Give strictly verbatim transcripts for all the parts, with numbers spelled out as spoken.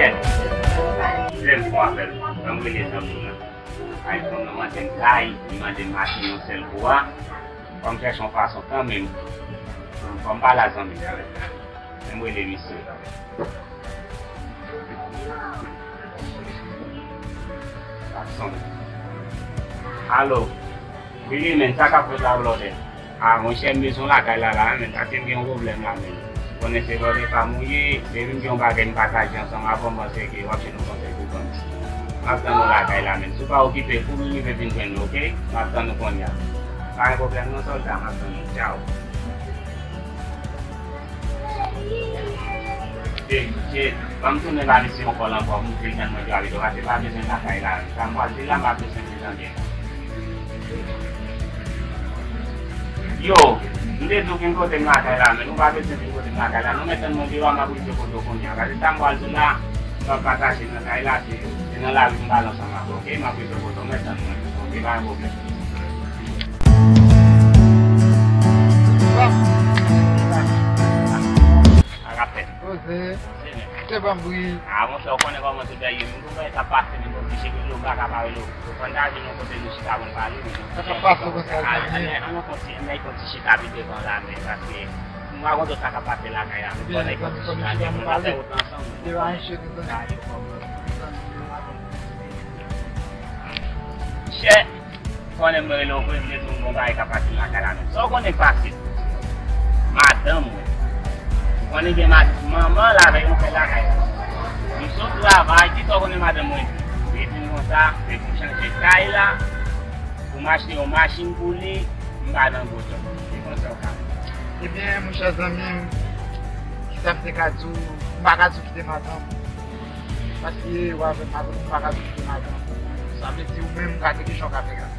Lè m fè yon apèl, ban m rele zanmi m nan. Ay, fanm nan mande m kay, li mande m machin yon sèl kou a. Ban m chèche yon fason kanmenm. Ban m pale a zanmi m nan. Men m rele misye. Jackson. Alo. Wi, wi, men, sa k ap fèt la, blòdè? A, monchè, m bezwen lakay la, la, men, paske m gen yon pwoblèm la, men. Konnen se blòdè pa m ou ye, depi m gen yon bagay m pataje ansanm avè w, m panse ke w ap jwenn yon konsèy pou ban m. M ap tann ou lakay la, men. Si w pa okipe, kouri rive vin jwenn nou, oke? M ap tann ou kounye a. Pa gen pwoblèm non, sòlda, m ap tann ou. Tchaw. Che, che, ban m tounen ba misye yon kòl ankò, pou m di l tann mwen pi rapid, paske pa bezwen lakay la. Sa m pral di la, m pa bezwen li tande. Yo, m te di w vin kote m lakay la, men nou pa bezwen vin kote m lakay la. Nou mèt tann mwen deyò a, m ap rive kote w kounye a. Paske sa m pral di w la, m p ap pataje nan kay la, se, se nan lari m pral ansanm avè w, oke? M ap rive kote w, mèt tann mwen. Oke, pa gen pwoblèm. Sa k ap fèt? Poze. Se menm. Se ban bri. A, monchè, ou konnen kòman tout bagay ye. Menm pou bagay sa pase, menm oblije rele w, m pa ka pa rele w. Ann ta vin yon kote nou chita pou n pale, men. Sa k ap pase konsa, zanmi? Ann, ann, ann, ann fè yon ti, ann fè yon ti chita pi devan la, men, paske m rakonte w sa k ap pase lakay la, men. Ebyen, zanmi, fò nou chita pou n pale. Fò n fè wout ansanm, men. Devan yon chita, zanmi. Chè. Konnen mwen rele w vre, m te di w m gon bagay k ap pase lakay la menm. Sa w konnen k pase? Madanm mwen. Ou konnen gen mad-, manman l avèk yon frè lakay la. M sot travay, kisa w konnen madanm mwen di? Li di m konsa, se pou chanje kay la, pou m achte yon machin pou li, m pa nan gwo djòb. Se konsa w ka. Ebyen, monchè zanmi m, kisa m te ka di w? M pa ka di w kite madanm. Paske w avèk madanm, ou pa ka di w kite madanm. Sa vle di ou menm, gade kijan w ka fè gade.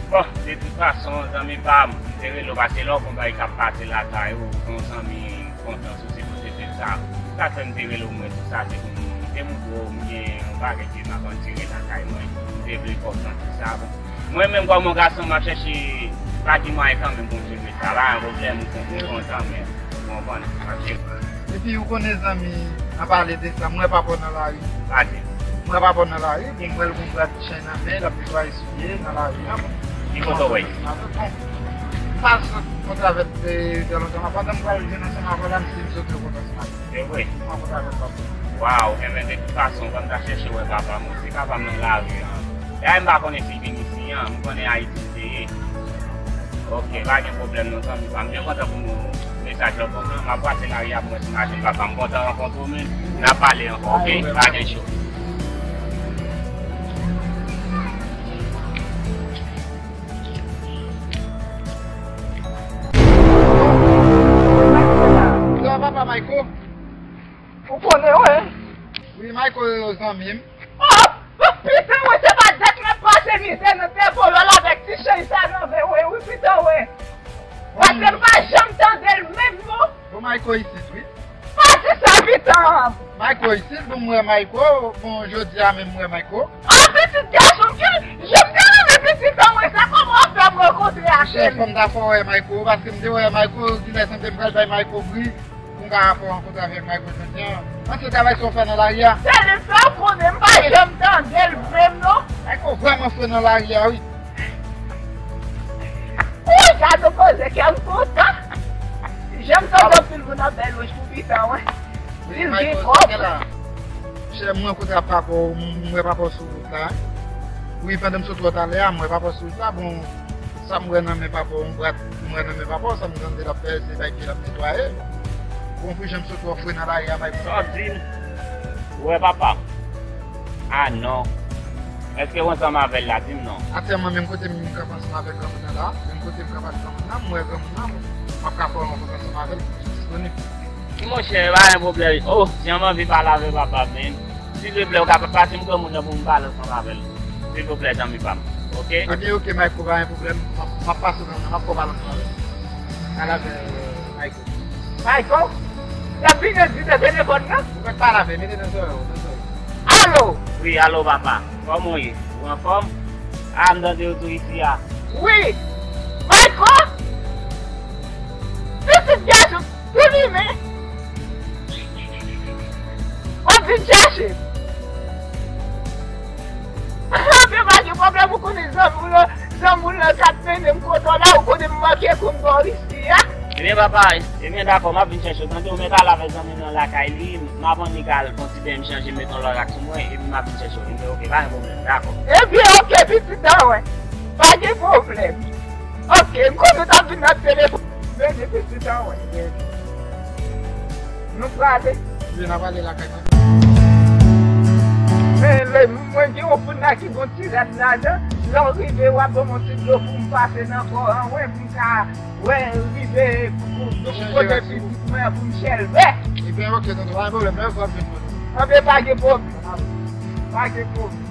Bon, de tout fason, zanmi pa m, m te rele w paske lè w konn bagay k ap pase lakay ou, yon zanmi kontan sou se kote de sa. Sa k fè m te rele w, mwen, tout sa, se pou m te montre w, m gen yon bagay ke m ap andire lakay mwen. M te vle fè w santi sa. Bon, mwen menm, kòm yon gason, m ap chèche pa ki mwayen kanmenm pou m jere sa. Pa yon pwoblèm, m kontan, men, ou konprann, m ap jere. Epi ou konnen zanmi, an pale de sa, m wè papa w nan lari. Pati. M wè papa w nan lari, bon, m wè l gon bwat chay nan men, l ap netwaye soulye nan lari a, bon. Ki kote w wè l? Bon, m pa sot kontre avèk, e, trè lontan, pandan m pral jwenn ansanm avè w la, m di m sot yo kontre ansanm avè l. Se vre? M pa kontre avèk papa w. Waw, enben, de tout fason, ban m ta chèche wè papa m, wi, si papa m nan lari a. Dayè, m pa konnen si l vin isi a, m konnen Ayiti. Oke, pa gen pwoblèm non, zanmi pa m. Byen kontan pou mesaj la w ban m nan. M ap pase lari a pou mwen si m ka jwenn papa m. Kontan rankontre w, men n ap pale ankò, oke? Pa gen cho. Sa va, papa Mayko? Ou konnen, wi. Wi, Mayko, zanmi m. Oh, oh, pita, mwen se pa dèt mwen pase mizè nan tè volò l avèk ti chay sa nan men, wi, wi, pita, wi. Paske m pa janm tande l menm, non. Bon, Mayko isit, wi. Pa di sa, pita. Mayko isit, bon, m wè Mayko, bon, jodi a menm m wè Mayko. Oh, pitit gason, ki, jan m te renmen pitit an, wi, sa kòman w fè m rankontre ak li? Chè, fò m ta fè w wè Mayko, paske m te wè Mayko, di lè sanble m pral bay Mayko bri. Pou m ka fè yon kontra avèk Mayko jodi a. Paske travay sa w fè nan lari a. Se li fè w konnen m pa janm tande l menm non. Mayko vrèman fre nan lari a, wi. Wi, gade koze kè m kontan. Janm tande anpil moun ap bay lwanj pou pita, wi. Li gen kòb. Chè, mwen kontra papa w, m wè papa w sou wout la. Wi, pandan m sot wè w talè a, m wè papa w sou wout la, bon. Sa m wè nan men papa w, yon bwat m wè nan men papa w, sa m tande l ap fè, se bay pye l ap netwaye. Bon, pou jan m sot wè w fre nan lari a, bay pou sa w di m. Ou wè papa m? A non. Èske w ansanm avè l la? Di m non. Aktyèlman, menm kote m kanpe ansanm avèk granmoun nan la, menm kote m kanpe ak granmoun nan, m wè granmoun nan, m ap ka fè yon rankont ansanm avè l, m disponib. Monchè, pa gen pwoblèm. Oh, jan m anvi pale avè papa m, men. Silvouplè, ou ka pase m granmoun nan pou m pale ansanm avè l. Silvouplè, zanmi pa m. Oke? Ebyen, oke, Mayko, pa gen pwoblèm. M ap, m ap pase w nan, m ap fè w pale ansanm avè l. Pale avè, euh, Mayko. Mayko? Y ap vini di nan telefòn nan? Ou mèt pale avè l, mete nan zòrèy ou, nan zòrèy ou. Alo! Wi, alo, papa. Kòman w ye? Ou anfòm? A, m tande ou tou isi a. Wi! Mayko! Pitit gason, tou limen! Wap Vin chèche m. Ebyen, pa gen pwoblèm, ou konnen zanmi w lan, zanmi w lan k ap mennen m kote w la, ou konnen m manke konn bò isi a. Ebyen, papa, ebyen, dakò, m ap vin chèche w, tande, ou mèt al avèk zanmi w lan lakay li, m ap annik al fè yon ti beny, m chanje, m met yon lòt ak sou mwen, epi m ap vin chèche w. Ebyen, oke, pa gen pwoblèm, dakò. Ebyen, oke, pitit an, wè. Pa gen pwoblèm. Oke, m konnen w t ap vin nan telefòn. Vini, pitit an, wè. Nou prale. Wi, n a prale lakay mwen. Men, lè mwen gen yon poud la ki gon ti rad ladan, lè w rive, w ap ban m yon ti dlo pou m pase nan kò an, wi, pou m ka, wè, rive pou, pou, pou kote pitit mwen an pou m chèlbè. Ebyen, oke, tonton, pa gen pwoblèm, lè w ap vin, tonton. Anben, pa gen pwoblèm. Pa gen pwoblèm.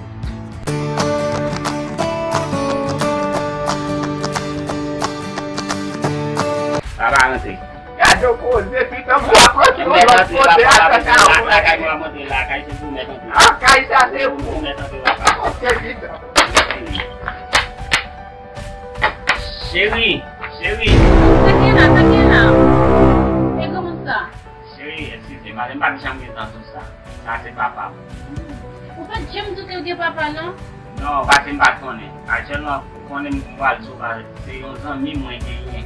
Papa, rantre. Gade w koze, pitit an, m rakonte w lòt kote a, sa ka wè. Lakay mwen, mwen montre lakay, se pou mèt antre. Lakay sa, se pou mèt antre, papa. Oke, pitit an. Cheri, cheri. Sa gen la, sa gen la? E kòman sa? Cheri, eskize m, m pa t janm gentan di w sa. Sa se papa m. Ou pa t janm di w te gen papa, non? Non, paske m pa t konnen. Aktyèlman, ou konnen m pral sou, a, se yon zanmi mwen genyen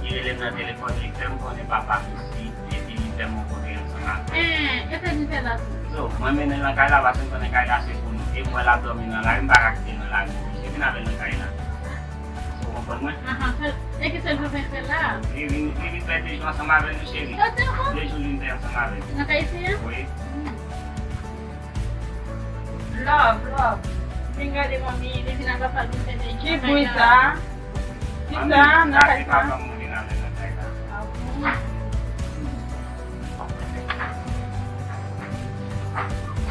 ki rele m nan telefòn, li fè m konnen papa m isi, epi li fè m rankontre ansanm avè l. Hein, e sa li fè la tou? So, mwen mennen l nan kay la, paske m konnen kay la se pou nou. E m wè l ap dòmi nan lari, m pa ka kite l nan lari, m oblije vin avè l nan kay la. Ou konprann mwen? Ahan, e ki sa l bezwen fè la? Li vin, li vin fè de jou ansanm avè nou, cheri. Sa se ankò? De jou li vin fè ansanm avè nou. Nan kay isi a? Wi. Hmm. Love, love. Vin gade manmi, li vin ak papa l, vin fè de jou. Ki bri sa? Ki sa nan kay sa? Manmi, sa se papa m, mwen vin avè l nan kay la. Ah bon?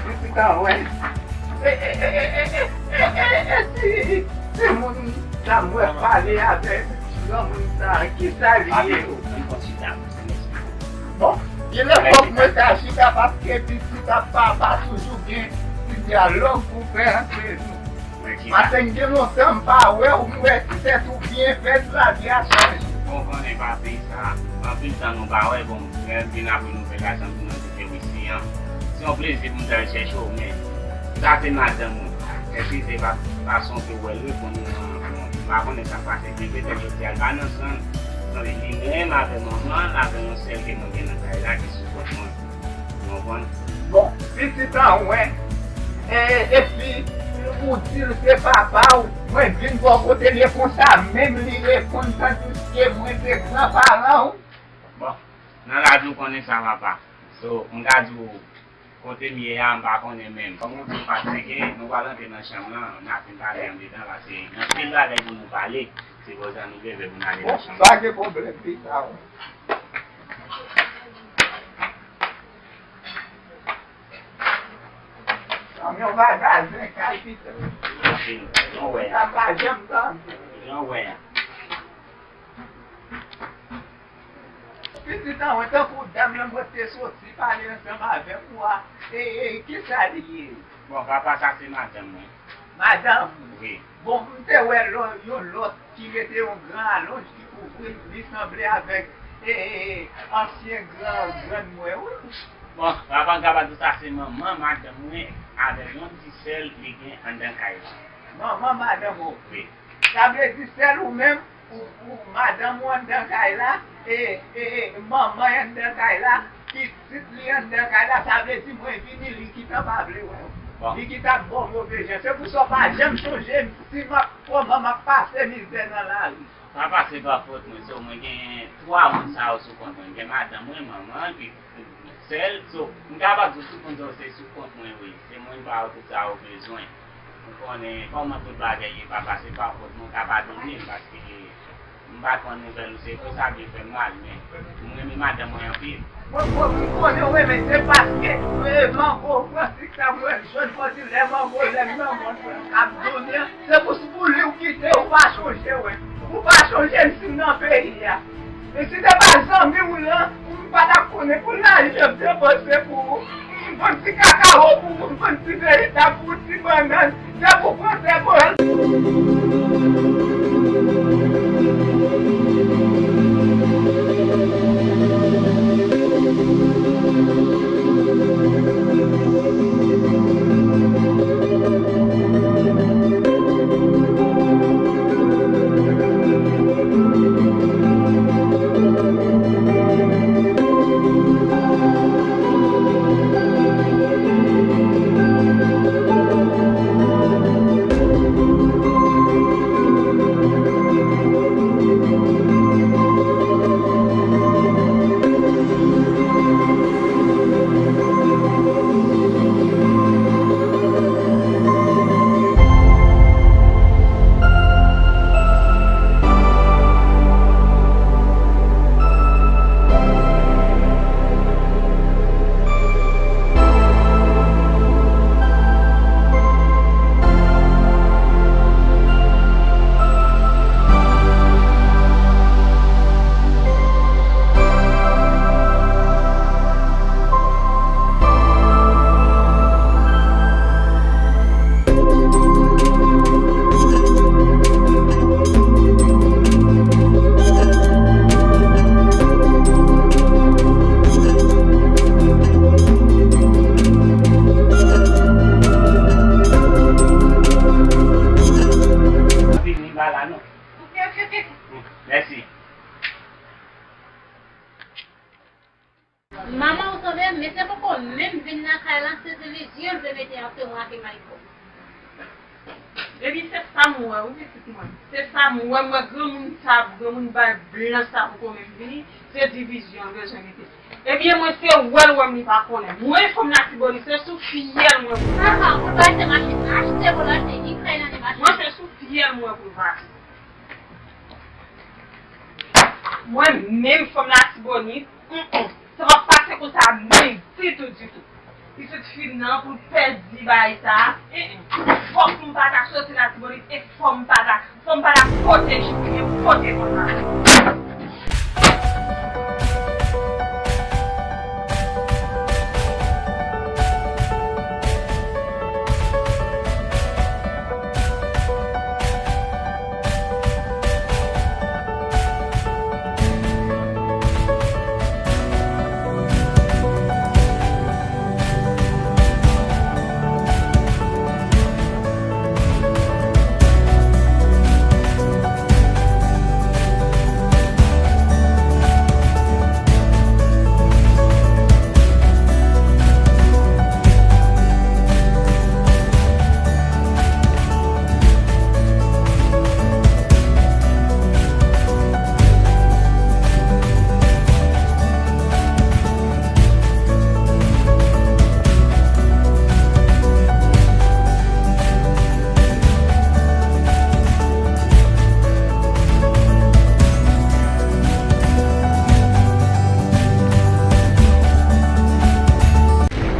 Pitit an, wè. E, e, e, si, si moun sa mwen pale avèk granmoun sa, kisa li ye? Bon, genlè fòk mwen ta chita paske pitit ak papa toujou gen ti dyalòg pou fè antre nou. Paske m gen lontan m pa wè w, m wè ti tèt ou byen fèt, lavi a chanje. Bon, konnen papi sa, anpil tan nou pa wè, bon, lè m vin apre nouvèl la, jan pou nou di ke wi, se yon, se yon plezi pou m t al chèche w, men sa se madanm ou. Eskize, pa, fason ke w wè l reponn ou an, bon, m pa konnen sa k pase, men petèt jodi a l pa nan san l, tande, li menm avè manman l, avè yon sè l ke mwen gen nan kay la ki sou kont mwen. Ou konprann? Bon, pitit an, wè. E, epi, ou di l se papa w, mwen vin bò kote l, e konsa menm li reponn, tandiske mwen se gran paran w. Bon, nan lavi w konnen sa, papa. So, m ka di w, kote m ye a, m pa konnen menm. Kòm ou di w pa t seke, nou pral antre nan chanm lan, n a fin pale andedan, paske gen anpil bagay pou nou pale. Se konsa nou leve pou n ale nan chanm lan. Bon, pa gen pwoblèm, pitit an. Yon magazen kay pito. Anpil, jan w wè a. Sa m pa janm tande. Jan w wè a. Pitit an, wè, tankou dam lan mwen te soti pale ansanm avèk ou a, e, e, kisa li ye? Bon, papa, sa se madanm mwen. Madanm? Wi. Bon, m te wè lò, yon lòt ki mete yon gran alonj ki kouvri l, li sanble avèk, e, e, e, ansyen gran grann mwen, wi. Bon, papa, m kapab di w sa se manman madanm mwen avèk yon ti sè l li gen anndan kay la. Manman madanm ou? Wi. Sa vle di sè l ou menm, ou, ou madanm ou anndan kay la, e, e, e, manman anndan kay la, pitit li anndan kay la, sa vle di mwen vini, li gentan pa vle wè w. Bon. Li gentan ba w move jan. Se pou sa w pa janm sonje m, si m ap, kòman m ap pase mizè nan lari. Papa, se pa fòt mwen, so mwen gen twa moun sa yo sou kont mwen. Gen madanm mwen, manman, gen sè l, so, m kapab di w tout moun sa yo se sou kont mwen, wi. Se moun pa yo tout sa yo bezwen. Ou konnen kòman tout bagay ye, papa, se pa fòt mwen, w ka padone m, paske m pa t konn nouvèl ou, se vre sa byen fè m mal, men m renmen madanm mwen anpil. Mwen, mwen, m konnen w renmen, se paske, e, mango Francis Samuel John Fòti, lè mango, lè m nan mòn, mwen, k ap done an, se pou, pou li w kite, ou pa chonje, wè. Ou pa chonje m si m nan peyi a. E si te pa zanmi w lan, m pa t ap konnen pou lajan m te panse pou ou. M vann ti kakawo pou ou, m vann ti veritab pou ou, ti bannann, se pou pran sèvo a. Plizyè vle mete ant mwen ak Michael. Ebyen, se sa m wè, wi, pitit mwen. Se sa m wè, m wè granmoun sa, granmoun bay blan sa poko menm vini. Se divizyon l bezwen mete. Ebyen, mwen se wè l wè m li pa konnen. Mwen, fanm Latibonit, se sou fyèl mwen pou l pase. Papa, pou l pase machin, achte pou l achte, li kreye nan machin. Mwen, se sou fyèl mwen pou l pase. Mwen menm, fanm Latibonit, mm, mm, sa p ap pase konsa menm ditou, ditou. Pitit fi nan pou l pèdi bagay sa a, mm, mm. Fòk m pa ta soti Latibonit e fò m pa ta, fò m pa ta pote Jimmy, pote konsa.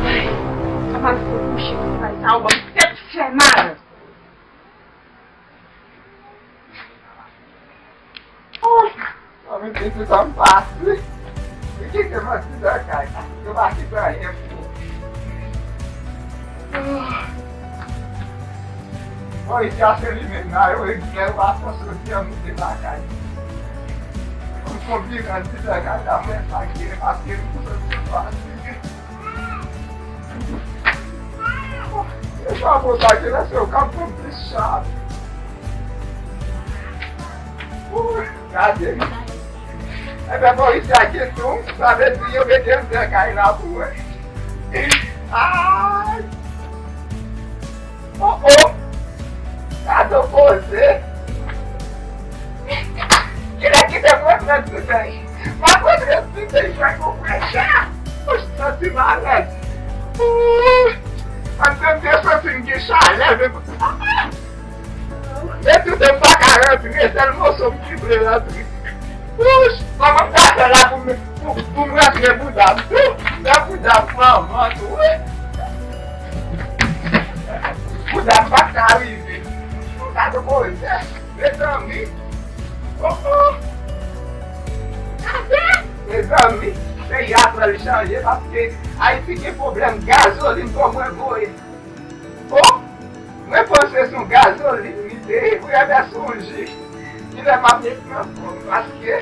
Ay, sa pral fè kouche pou bagay sa yo ban m tèt fè mal. Oh, sa mete tout sa m pase. Li kite m andidan kay la. Yo pa kite anyen pou mwen. Bon, isi a se li menm la, yo regle, yo pa fè soti an moute lakay. Konn konbyen andidan kay la, mwen pa kite paske m soti fatige. E pa bon sa ki lè se yo k ap pran plis chaj. Gade. Ebyen, polisye a gen tou, sa vle di yo mete m nan kay la pou mwen. Ay! Oh, oh! Gade koze! Kilè ki te pran trant goud la? M ap rantre sou peyi fè kou frèchè. Ou santi malèz. Ann tande santi m gen chalè, men men tout m pa ka rantre, sèl moso m ki vle rantre. Wouch, kòman m ta fè la pou m, pou, pou m rantre bouda m tou? Nan bouda m manman tou, wi. Bouda m pa t ka rive. Gade koze, mezanmi. Oh, oh. Gade, mezanmi, peyi a pral chanje paske Ayiti gen pwoblèm gazolin pou mwen voye. Bon, mwen panse se yon gazolin li te ye, wi, ebyen se yon ji. Kilè m ap met nan kò m paske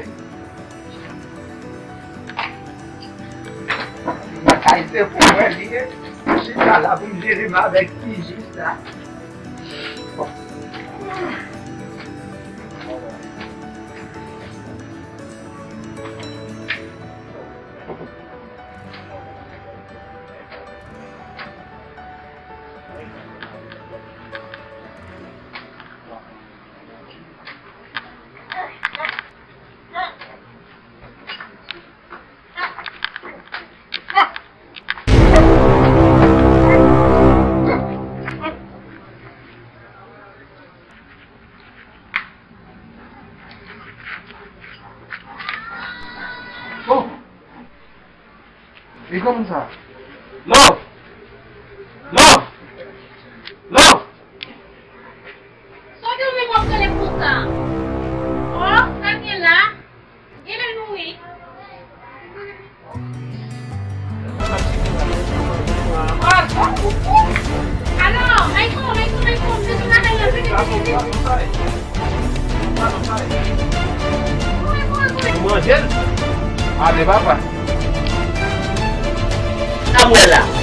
kay se pou mwen li ye. Chita la pou m jere m avèk ti ji sa. Oh! E kòman sa? Love! Love! Love! Sa w gen menm w ap rele konsa? Oh, sa gen la? Gen menm nou wi. Alo, Mayko, Mayko, Mayko, m bezwen lakay la, vini, vini, vini. Manje l. Ale, papa. Sa m wè la.